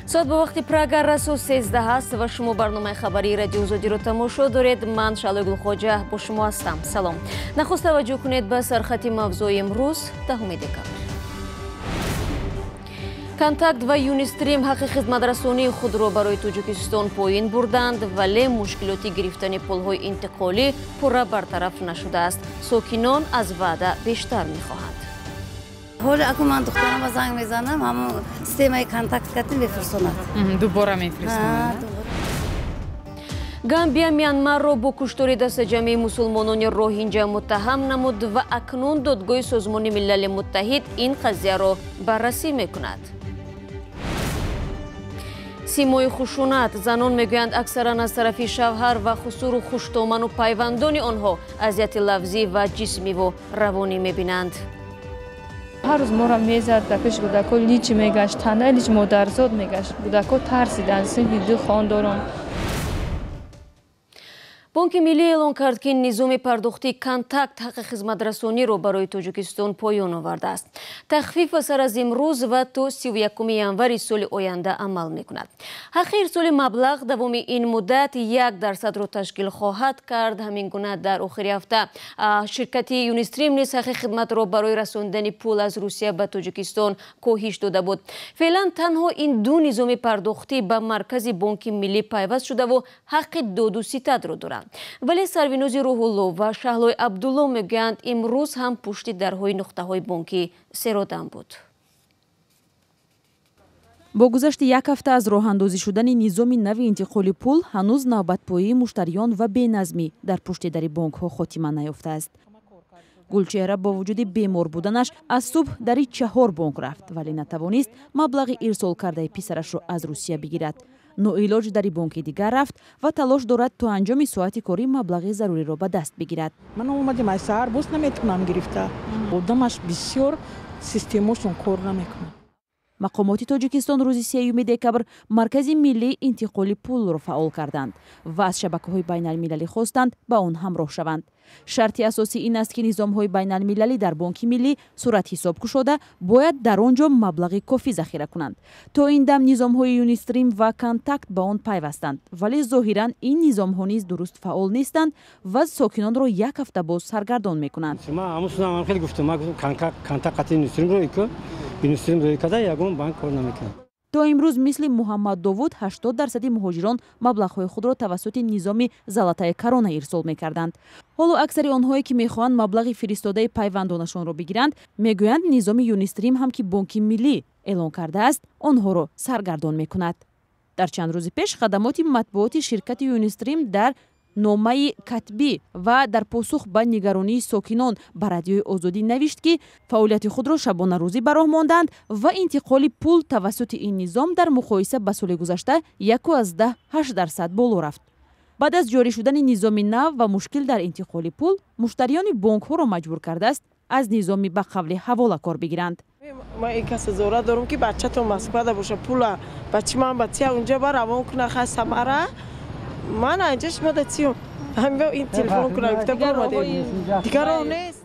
Соат ба вақти Прага расо 13 аст ва шумо барномаи хабарии Радиои Озодиро тамошо доред. Ман Шаълои Гулхоҷа бо шумо ҳастам. Салом. Нахуст таваҷҷӯҳ кунед ба сархати мавзӯи имрӯз, 10 декабр. Контакт ва Юнистрим ҳаққи хизматрасонии худро барои Тоҷикистон поин бурданд, вале мушкилоти гирифтани пулҳои интиқолӣ пурра бартараф нашудааст. Сокинон аз ваъда бештар мехоҳанд. Ҳоло аку ман духтарама занг мезанам, ҳамон системаи Контакт кардем, мефирсонад. Дубора мефирсонад. Гамбия Мянмарро бо куштори дастаҷамъии мусулмонони роҳинҷа муттаҳам намуд ва акнун додгоҳи Созмони Милали Муттаҳид ин қазияро баррасӣ мекунад. Симои хушунат. Занон мегӯянд, аксаран аз тарафи шавҳар ва хусуру хуштоману пайвандони онҳо азияти лафзӣ ва ҷисмиву равонӣ мебинанд. Ҳар рӯз моро мезад, дар пеши кӯдакҳо лич мегашт, танаи лич модарзод мегашт. Кӯдакҳо тарсиданд, синфи ду хондорон. Бонки Миллӣ эълон кард, ки низоми пардохтии Контакт ҳаққи хизматрасониро барои Тоҷикистон поён овардааст. Тахфиф асар аз имрӯз ва то 31 январи соли оянда амал мекунад. Ҳаққи ирсоли маблағ давоми ин муддат 1%-ро ташкил хоҳад кард. Ҳамин гуна дар охири ҳафта ширкати Юнистрим низ ҳаққи хидматро барои расондани пул аз Русия ба Тоҷикистон коҳиш дода буд. Феълан танҳо ин ду низоми пардохтӣ ба маркази Бонки Миллӣ пайваст шудаву ҳаққи доду ситадро доранд. Вале Сарвинози Рӯҳулло ва Шаҳлои Абдулло мегӯянд, имрӯз ҳам пушти дарҳои нуқтаҳои бонкӣ серодам буд. Бо гузашти як ҳафта аз роҳандозӣ шудани низоми нави интиқоли пул, ҳанӯз навбатпоии муштариён ва беназмӣ дар пушти дари бонкҳо хотима наёфтааст. Гулчеҳра бо вуҷуди бемор буданаш аз субҳ дари 4 бонк рафт, вале натавонист маблағи ирсол кардаи писарашро аз Русия бигирад. Ноилоҷ дари бонки дигар рафт ва талош дорад, то анҷоми соати корӣ маблағи заруриро ба даст бигирад. Ман омадем аз саҳар, боз наметавонам гирифта. Одамаш бисёр, системашон кор намекунад. Мақомоти Тоҷикистон рӯзи 3 декабр Маркази миллии интиқоли пулро фаъол карданд ва аз шабакаҳои байналмилалӣ хостанд, ба он ҳамроҳ шаванд. Шарти асосӣ ин аст, ки низомҳои байналмилалӣ дар Бонки Миллӣ суратҳисоб кушода, бояд дар он ҷо маблағи кофӣ захира кунанд. То ин дам низомҳои Юнистрим ва Контакт ба он пайвастанд, вале зоҳиран ин низомҳо низ дуруст фаъол нестанд ва сокинонро як ҳафта боз саргардон мекунанд. То имрӯз мисли Муҳаммад Довуд 80% муҳоҷирон маблағҳои худро тавассути низоми Золотая корона ирсол мекарданд. Ҳоло аксари онҳое, ки мехоҳанд маблағи фиристодаи пайвандонашонро бигиранд, мегӯянд, низоми Юнистрим ҳам, ки Бонки Миллӣ эълон кардааст, онҳоро саргардон мекунад. Дар чанд рӯзи пеш хадамоти матбуоти ширкати Юнистрим дар номаи катбӣ ва дар посух ба нигаронии сокинон ба Радиои Озодӣ навишт, ки фаъолияти худро шабонарӯзӣ ба роҳ монданд ва интиқоли пул тавассути ин низом дар муқоиса ба соли гузашта 1,8% боло рафт. Баъд аз ҷорӣ шудани низоми нав ва мушкил дар интиқоли пул муштариёни бонкҳоро маҷбур кардааст, аз низоми ба қавли ҳавола кор бигиранд. Ман ин каса зора дорам, ки бачатон Москвада боша, пула бачи ман ба тия унҷа ба равон куна, хай самара ман инҷа шумо да тиюм ҳамин ин телефон кунам, гуфта баромадем, дигар роҳ нест.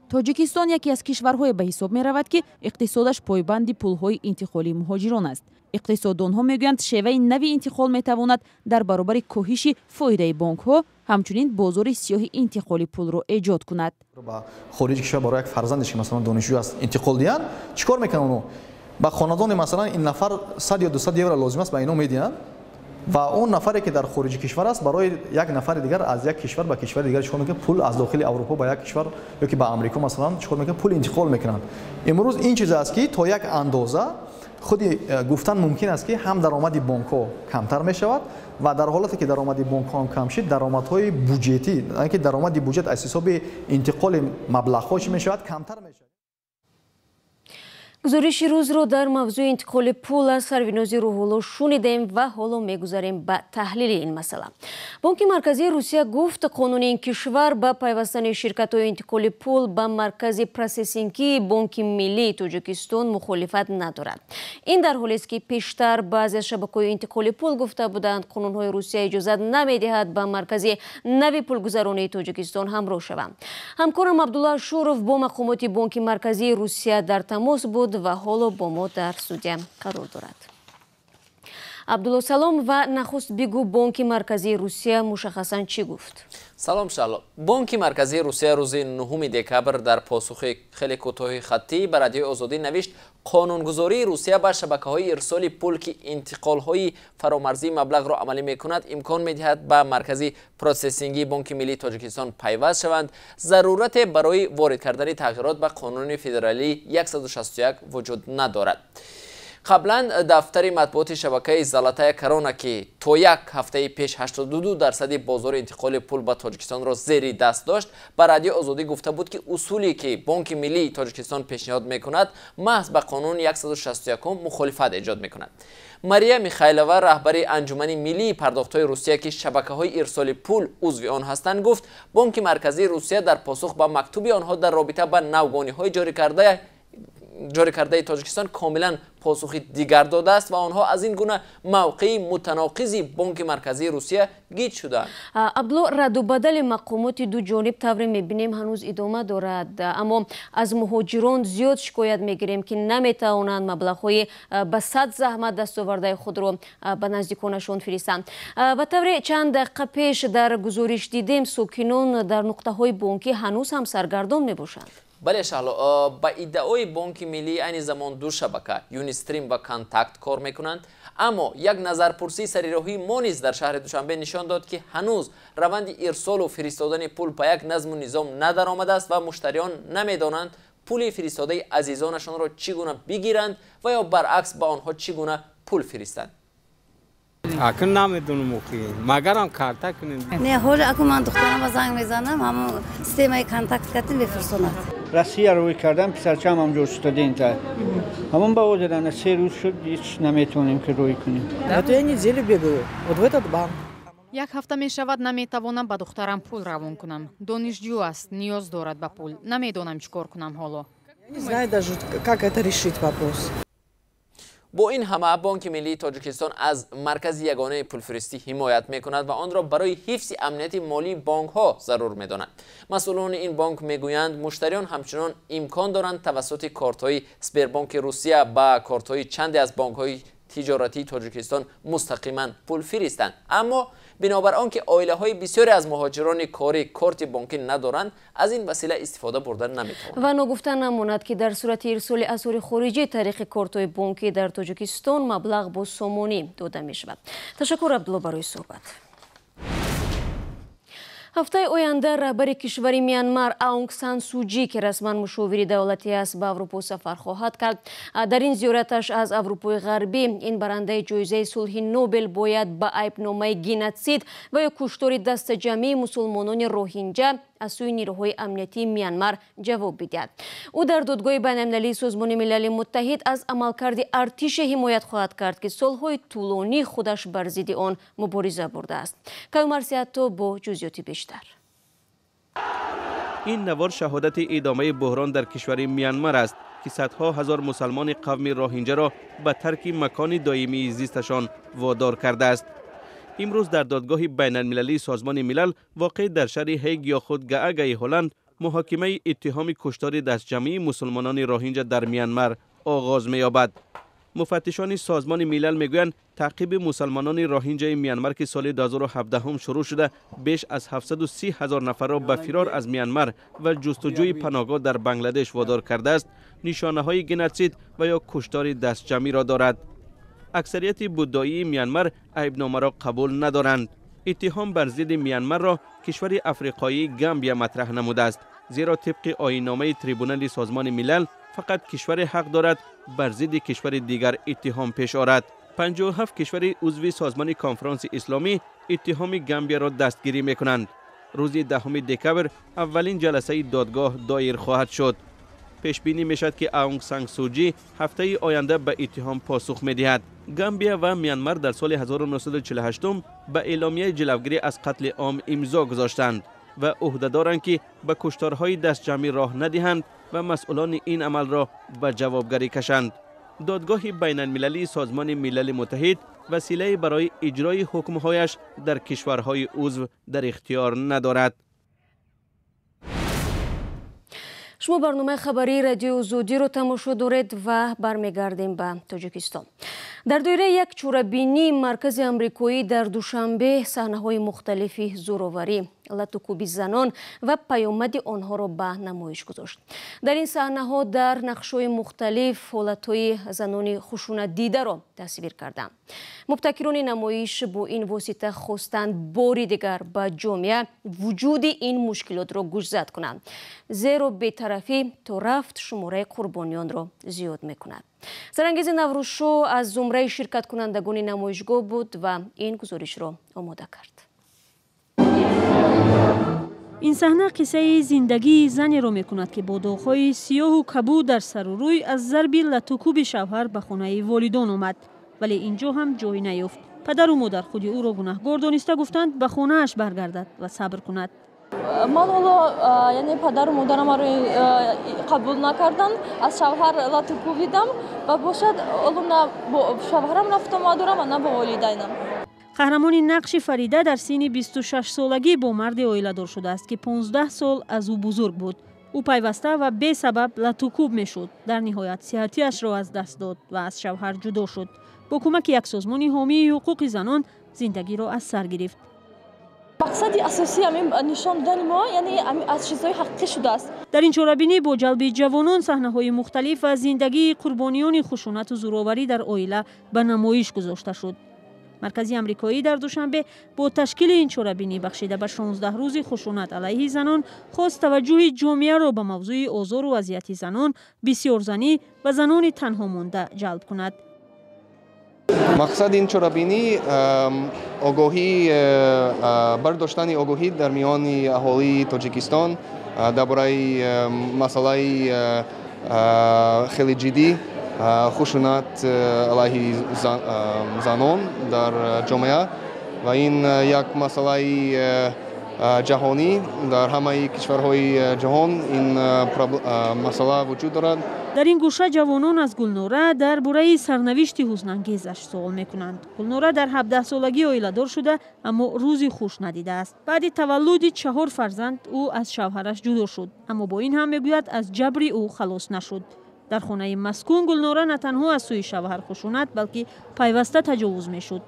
Тоҷикистон яке аз кишварҳое ба ҳисоб меравад, ки иқтисодаш пойбанди пулҳои интиқолии муҳоҷирон аст. Иқтисоддонҳо мегӯянд, шеваи нави интиқол метавонад дар баробари коҳиши фоидаи бонкҳо ҳамчунин бозори сиёҳи интиқоли пулро эҷод кунад. Ба хориҷи кишвар барои як фарзандеш, ки масалан донишҷӯ аст, интиқол диҳанд, чӣ кор мекунанд? Оно ба хонадони, масалан, ин нафар 100 ё 200 евро лозим аст, ба ино медиҳанд ва он нафаре, ки дар хориҷи кишвар аст, барои як нафари дигар аз як кишвар ба кишвари дигар чикор мекунад? Пул аз дохили Аврупо ба як кишвар ё ки ба Амрико, масалан, чикор мекунад? Пул интиқол мекунанд. Имрӯз ин чиз аст, ки то як андоза худи гуфтан мумкин аст, ки ҳам даромади бонкҳо камтар мешавад ва дар ҳолате ки даромади бонкҳо ҳам кам шид, даромадҳои буҷетӣ, ки даромади буҷет аз ҳисоби интиқоли маблағҳо чӣ мешавад? Камтар мешавад. Гузориши рӯзро дар мавзӯи интиқоли пул аз Сарвинози Рӯҳулло шунидем ва ҳоло мегузарем ба таҳлили ин масъала. Бонки Марказии Русия гуфт, қонуни ин кишвар ба пайвастани ширкатҳои интиқоли пул ба маркази процессингии Бонки Миллии Тоҷикистон мухолифат надорад. Ин дар ҳолест, ки пештар баъзе аз шабакаҳои интиқоли пул гуфта буданд, қонунҳои Русия иҷозат намедиҳад ба маркази нави пулгузаронии Тоҷикистон ҳамроҳ шаванд. Ҳамкорам Абдулло Ашуров бо мақомоти Бонки Марказии Русия дар тамос буд ва ҳоло бо мо дар студия қарор дорад. Абдулло, салом ва нахуст бигӯ, Бонки Марказии Русия мушаххасан чӣ гуфт? Салом, Шаҳло. Бонки Марказии Русия рӯзи 9 декабр дар посухи хеле кӯтоҳи хаттӣ ба Радиои Озодӣ навишт: қонунгузории Русия ба шабакаҳои ирсоли пул, ки интиқолҳои фаромарзии маблағро амалӣ мекунад, имкон медиҳад ба маркази протсессингии Бонки Миллии Тоҷикистон пайваст шаванд. Зарурате барои ворид кардани тағйирот ба қонуни федералии 161 вуҷуд надорад. Қаблан дафтари матбуоти шабакаи Золотая Корона, ки то як ҳафтаи пеш 82% бозори интиқоли пул ба Тоҷикистонро зери даст дошт, ба Радиои Озодӣ гуфта буд, ки усуле ки Бонки Миллии Тоҷикистон пешниҳод мекунад, маҳз ба қонуни 161 мухолифат эҷод мекунад. Мария Михайлова, раҳбари Анҷумани миллии пардохтҳои Русия, ки шабакаҳои ирсоли пул узви он ҳастанд, гуфт Бонки Марказии Русия дар посух ба мактуби онҳо дар робита ба навгониҳои ҷорӣ кардаи Тоҷикистон комилан посухи дигар додааст ва онҳо аз ин гуна мавқеи мутаноқизи Бонки Марказии Русия гиҷ шуданд. Абдулло, раду бадали мақомоти ду ҷониб тавре мебинем ҳанӯз идома дорад, аммо аз муҳоҷирон зиёд шикоят мегирем, ки наметавонанд маблағҳои ба сад заҳмат дастовардаи худро ба наздиконашон фиристанд. Ба тавре чанд дақиқа пеш дар гузориш дидем, сокинон дар нуқтаҳои бонкӣ ҳанӯз ҳам саргардон мебошанд. Бале, Шаҳло, ба иддаои Бонки Миллӣ айни замон ду шабака, Юнистрим ва Контакт, кор мекунанд, аммо як назарпурсии сарироҳии мо низ дар шаҳри Душанбе нишон дод, ки ҳанӯз раванди ирсолу фиристодани пул ба як назму низом надаромадааст ва муштариён намедонанд пули фиристодаи азизонашонро чӣ гуна бигиранд ва ё баръакс ба онҳо чӣ гуна пул фиристанд. Акун намедонам, охи магарам карта кунем. Не, ҳоло акун ман духтарам ба занг мезанам, ҳамон системаи контакт кардем, мефирсонад. Россия рӯй кардам, писарчаам ҳамҷо студента, ҳамон ба озирана 3 рӯз шуд, ҳеч наметавонем ки рӯй кунем. Это я неделю бегаю вот в этот банк. Як ҳафта мешавад, наметавонам ба духтарам пул равон кунам. Донишҷӯ аст, ниёз дорад ба пул. Намедонам, чӣ кор кунам ҳоло. Не знаю даже, как это решить вопрос. Бо ин ҳама Бонки Миллии Тоҷикистон аз маркази ягонаи пулфиристӣ ҳимоят мекунад ва онро барои ҳифзи амнияти молии бонкҳо зарур медонад. Масъулони ин бонк мегӯянд, муштариён ҳамчунон имкон доранд тавассути кортҳои Сбербонки Русия ба кортҳои чанде аз бонкҳои тиҷоратии Тоҷикистон мустақиман пул фиристанд, аммо бинобар он ки оилаҳои бисёре аз муҳоҷирони корӣ корти бонкӣ надоранд, аз ин васила истифода бурда наметавонанд. Ва ногуфта намонад, ки дар сурати ирсоли асъори хориҷӣ тариқи кортҳои бонкӣ дар Тоҷикистон маблағ бо сомонӣ дода мешавад. Ташаккур, Абдулло, барои суҳбат. Ҳафтаи оянда раҳбари кишвари Мянмар Аунг Сан Суҷи, ки расман мушовири давлатӣ аст, ба Аврупо сафар хоҳад кард. Дар ин зиёраташ аз Аврупои Ғарбӣ ин барандаи ҷоизаи сулҳи Нобел бояд ба айбномаи геноцид ва ё куштори дастаҷамъии мусулмонони роҳинҷа аз сӯи нирӯҳои амниятии Мянмар ҷавоб бидиҳад. Ӯ дар Додгоҳи байналмилалии Созмони Милали Муттаҳид аз амалкарди артише ҳимоят хоҳад кард, ки солҳои тӯлонӣ худаш бар зидди он мубориза бурдааст. Каюмарсиятто бо ҷузъиёти бештар. Ин навор шаҳодати идомаи буҳрон дар кишвари Мянмар аст, ки садҳо ҳазор мусалмони қавми роҳинҷаро ба тарки макони доимии зисташон водор кардааст. Имрӯз дар Додгоҳи байналмилалии Созмони Милал, воқеъ дар шаҳри Ҳег ё худ Гаагаи Ҳолланд, муҳокимаи иттиҳоми куштори дастҷамъии мусулмонони роҳинҷа дар Мянмар оғоз меёбад. Муфаттишони Созмони Милал мегӯянд, таъқиби мусалмонони роҳинҷаи Мянмар, ки соли 2017 шурӯъ шуда, беш аз 730 ҳазор нафарро ба фирор аз Мянмар ва ҷустуҷӯи паноҳгоҳ дар Бангладеш водор кардааст, нишонаҳои геноцид ва ё куштори дастҷамъиро дорад. Аксарияти буддоии Мянмар айбномаро қабул надоранд. Иттиҳом бар зидди Мянмарро кишвари африқоии Гамбия матраҳ намудааст, зеро тибқи оинномаи Трибунали Созмони Милал фақат кишваре ҳақ дорад бар зидди кишвари дигар иттиҳом пеш орад. 57 кишвари узви Созмони Конфронси Исломӣ иттиҳоми Гамбияро дастгирӣ мекунанд. Рӯзи 10 декабр аввалин ҷаласаи додгоҳ доир хоҳад шуд. Пешбинӣ мешавад, ки Аунг Санг Суҷӣ ҳафтаи оянда ба иттиҳом посух медиҳад. Гамбия ва Мянмар дар соли 1948 ба эъломияи ҷилавгирӣ аз қатли ом имзо гузоштанд ва ӯҳда доранд, ки ба куштарҳои дастҷамъӣ роҳ надиҳанд ва масъулони ин амалро ба ҷавобгарӣ кашанд. Додгоҳи байналмилалии Созмони Милали Муттаҳид василае барои иҷрои ҳукмҳояш дар кишварҳои узв дар ихтиёр надорад. Шумо барномаи хабарии Радиои Озодиро тамошо доред ва бармегардем ба Тоҷикистон. Дар доираи як чорабинии маркази амрикоӣ дар Душанбе саҳнаҳои мухталифи зӯроварӣ, латукӯби занон ва паёмади онҳоро ба намоиш гузошт. Дар ин саҳнаҳо дар нақшҳои мухталиф ҳолатҳои занони хушунатдидаро тасвир карданд. Мубтакирони намоиш бо ин восита хостанд бори дигар ба ҷомеа вуҷуди ин мушкилотро гӯшзад кунанд, зеро бетарафӣ то рафт шумораи қурбониёнро зиёд мекунад. Сарангези Наврӯзшо аз зумраи ширкаткунандагони намоишгоҳ буд ва ин гузоришро омода кард. Ин саҳна қиссаи зиндагии занеро мекунад, ки бо доғҳои сиёҳу кабуд дар сару рӯй аз зарби латукӯби шавҳар ба хонаи волидон омад, вале инҷо ҳам ҷой наёфт. Падару модар худи ӯро гунаҳгор дониста гуфтанд ба хонааш баргардад ва сабр кунад. Ман ҳоло, яъне падару модарам маро қабул накарданд, аз шавҳар латукӯбидам ва бошад ҳоло на бо шавҳарам рафтуомад дорам ва на бо волидайнам. Қаҳрамони нақши Фарида дар синни 26-солагӣ бо марде оиладор шудааст, ки 15 сол аз ӯ бузург буд. Ӯ пайваста ва бесабаб латукӯб мешуд. Дар ниҳоят сиҳатиашро аз даст дод ва аз шавҳар ҷудо шуд. Бо кӯмаки як созмони ҳомии ҳуқуқи занон зиндагиро аз сар гирифт. Мақсади асосии ҳамин нишон додани мо, яъне аз чизҳои ҳақиқӣ шудааст. Дар ин чорабинӣ бо ҷалби ҷавонон саҳнаҳои мухталиф ва зиндагии қурбониёни хушунату зӯроварӣ дар оила ба намоиш гузошта шуд. Маркази амрикоӣ дар Душанбе бо ташкили ин чорабинӣ бахшида ба 16 рӯзи хушунат алайҳи занон хост таваҷҷӯҳи ҷомеаро ба мавзӯи озору азияти занон, бисёрзанӣ ва занони танҳо монда ҷалб кунад. Мақсади ин чорабинӣ огоҳӣ, бардоштани огоҳӣ дар миёни аҳолии Тоҷикистон дар бораи масъалаи хеле ҷиддӣ хушунат алайҳи занон дар ҷомеа ва ин як масъалаи ҷаҳонӣ дар ҳамаи кишварҳои ҷаҳон ин масъала вуҷуд дорад. Дар ин гӯша ҷавонон аз Гулнора дар бораи сарнавишти ҳузнангезаш суол мекунанд. Гулнора дар 17-солагӣ оиладор шуда, аммо рӯзи хуш надидааст. Баъди таваллуди 4 фарзанд ӯ аз шавҳараш ҷудо шуд, аммо бо ин ҳам мегӯяд аз ҷабри ӯ халос нашуд. Дар хонаи маскун Гулнора на танҳо аз сӯи шавҳар хушунат, балки пайваста таҷовуз мешуд.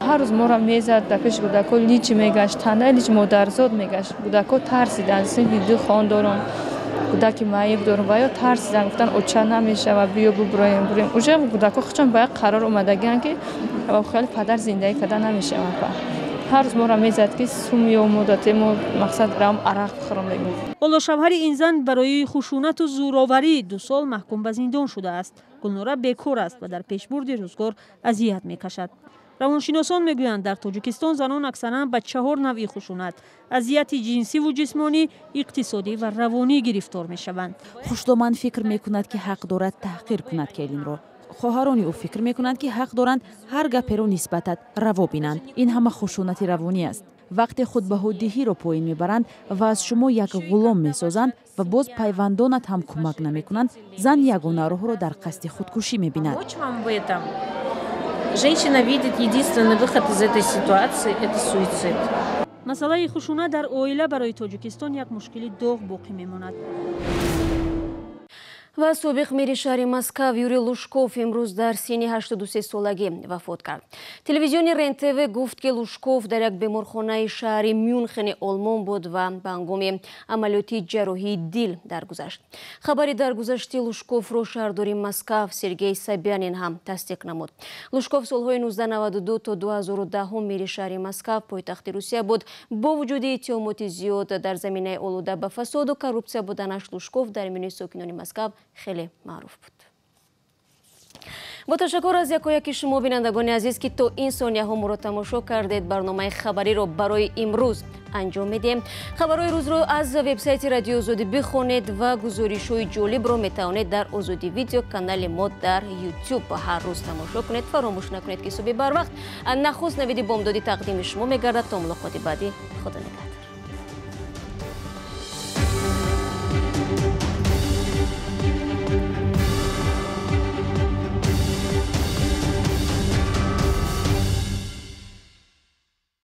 Ҳар рӯз моро мезад, дар пеши кӯдакҳо лич мегашт, танаи лич модарзод мегашт. Кӯдакҳо тарсиданд, синфи 2 хон дорам, кӯдаки маиб дорам ва ё тарсиданд, гуфтанд оча намешавад, биё буброем, буроем. Уже кӯдакҳо худшон ба як қарор омадагианд, ки хеле падар зиндагӣ карда намешавад. Ҳар рӯз моро мезад, ки сум ё муддате мо мақсад рам арақ бихӯрам мегуфт. Ҳоло шавҳари ин зан барои хушунату зӯроварӣ 2 сол маҳкум ба зиндон шудааст. Гулнора бекор аст ва дар пешбурди рӯзгор азият мекашад. Равоншиносон мегӯянд дар Тоҷикистон занон аксаран ба 4 навъи хушунат, азияти ҷинсиву ҷисмонӣ, иқтисодӣ ва равонӣ гирифтор мешаванд. Хушдоман фикр мекунад, ки ҳақ дорад таҳқир кунад келинро. Хоҳарони ӯ фикр мекунанд, ки ҳақ доранд ҳар гаперо нисбатат раво бинанд. Ин ҳама хушунати равонӣ аст. Вақте худбаҳодиҳиро поин мебаранд ва аз шумо як ғулом месозанд ва боз пайвандонат ҳам кӯмак намекунанд, зан ягона роҳро дар қасди худкушӣ мебинад. Женщина видит единственный выход из этой ситуации – это суицид. Масъалаи хушунат дар оила барои Тоҷикистон як мушкили доғ боқӣ мемонад. Ва собиқ мери шаҳри Москав Юрий Лужков имрӯз дар синни 83-солагӣ вафот кард. Телевизиони РЕН-ТВ гуфт, ки Лужков дар як беморхонаи шаҳри Мюнхени Олмон буд ва ба ҳангоми амалиёти ҷарроҳии дил даргузашт. Хабари даргузашти Лужковро шаҳрдори Москав Сергей Собянин ҳам тасдиқ намуд. Лужков солҳои 1992 то 2010 мери шаҳри Москав, пойтахти Русия буд. Бо вуҷуди иттиҳомоти зиёд дар заминаи олуда ба фасоду коррупсия буданаш, Лужков дар миёни сокинони Москав хеле маъруф буд. Бо ташаккур аз якояки шумо, бинандагони азиз, ки то ин сонияҳо моро тамошо кардед, барномаи хабариро барои имрӯз анҷом медиҳем. Хабарҳои рӯзро аз вебсайти Радиои Озодӣ бихонед ва гузоришҳои ҷолибро метавонед дар Озодӣ видео канали мо дар YouTube ҳар рӯз тамошо кунед. Фаромӯш накунед, ки субҳи барвақт нахуст навиди бомдодӣ тақдими шумо мегардад. То мулоқоти баъдӣ, худо нигаҳдор.